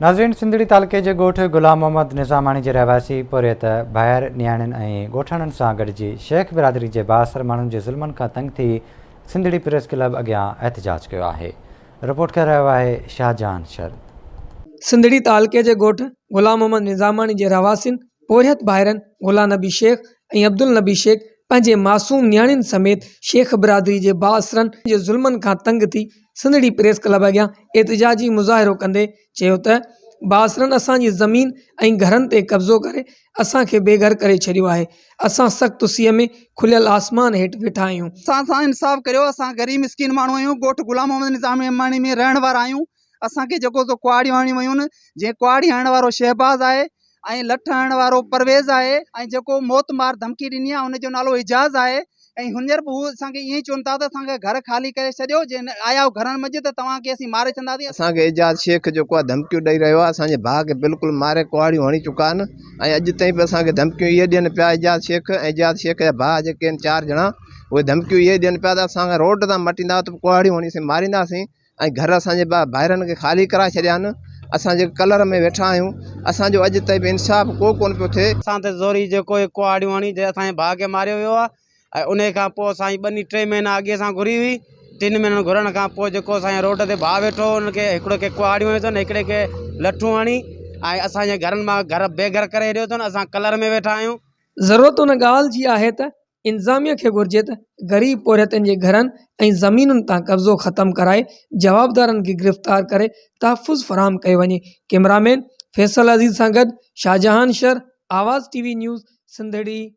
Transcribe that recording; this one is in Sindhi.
ناظرين سنڌڙي تعلقي جي ڳوٺ غلام محمد نظاماڻي جي رهواسي پورهيت ڀائر نياڻين ۽ ڳوٺاڻن سان گڏجي شيخ برادري جي بااثر ماڻهن جي ظلمن کان تنگ ٿي سنڌڙي پريس ڪلب اڳيان احتجاج ڪيو آهي رپورٽ ڪري رهيو آهي شاهجهان شر. سنڌڙي تعلقي جي ڳوٺ غلام محمد نظاماڻي جي رهواسين پورهيت ڀائرن غلام نبي شيخ ۽ عبدالنبي شيخ پنهنجي معصوم نياڻين سميت شيخ برادري جي بااثرن جي ظلمن کان تنگ ٿي سنڌڙي پريس ڪلب اڳيان احتجاجي مظاهرو ڪندي چيو ته بااثرن اسان جي زمين ۽ گهرن تي قبضو ڪري اسان کي بي گهر ڪري ڇڏيو آهي، اسان سخت سيء ۾ کليل آسمان هيٺ ويٺا آهيون. اسان سان انصاف ڪريو اسان غريب مسڪين ماڻهو آهيون ڳوٺ غلام محمد نظاماڻي ۾ رهڻ وارا آهيون اسان کي جيڪو سو ڪهاڙيون هڻيون ويون آهن جنهن ڪهاڙي هڻڻ وارو شهباز آهي ۽ لٺ هڻڻ وارو پرويز آهي ۽ جيڪو موت مار ڌمڪي ڏني آهي ان جو نالو اعجاز آهي ۽ هينئر به هو اسان کي ائين ئي چون ٿا ته اسان کي گهر خالي ڪري ڇڏيو جي نه آيا گهرن منجهه ته توهان کي اسين ماري ڇڏنداسين. اسان کي اعجاز شيخ جيڪو آهي ڌمڪيون ڏئي رهيو آهي اسان جي ڀاء کي بلڪل ماري ڪهاڙيون هڻي چڪا آهن ۽ اڄ تائين به اسان کي ڌمڪيون اهي ڏين پيا اعجاز شيخ ۽ اعجاز شيخ جا ڀاء جيڪي آهن چار ڄڻا اهي ڌمڪيون اهي ڏين پيا ته اسان کي روڊ تان مٽيندا ته ڪهاڙيون هڻي اسين مارينداسين ۽ گهر اسان جي ڀائرن کي خالي ڪرائي ڇڏيا آهن اسان جيڪي ڪلر ۾ ويٺا آهيون اسان جو اڄ تائين به انصاف ڪو ڪونه پيو ٿئي. اسان تي زوري جيڪو هي ڪهاڙيون هڻي جي اسان جي ڀاء کي ماريو ويو آهي ۽ انهي کان پوء اسان جي ٻني ٽي مهينا اڳي اسان گهري هئي ٽن مهينن گهرڻ کان پوء جيڪو اسان جي روڊ تي ڀاء ويٺو هو ان کي هڪڙي کي ڪهاڙيون هنيون اٿن هڪڙي کي لٺون هڻي ۽ اسان جي گهرن مان گهر بي گهر ڪري ڇڏيو اٿن اسان ڪلر ۾ ويٺا آهيون. ضرورت ان ڳالهه جي آهي ته انتظاميه کي گهرجي ته غريب پورهيتن جي گهرن ۽ زمينن تان قبضو ختم ڪرائي جوابدارن کي گرفتار ڪري تحفظ فراهم ڪيو وڃي ڪئميرا مين فيصل عزيز سان گڏ Shahjahan Shar, Awaz T V news, Sindhri.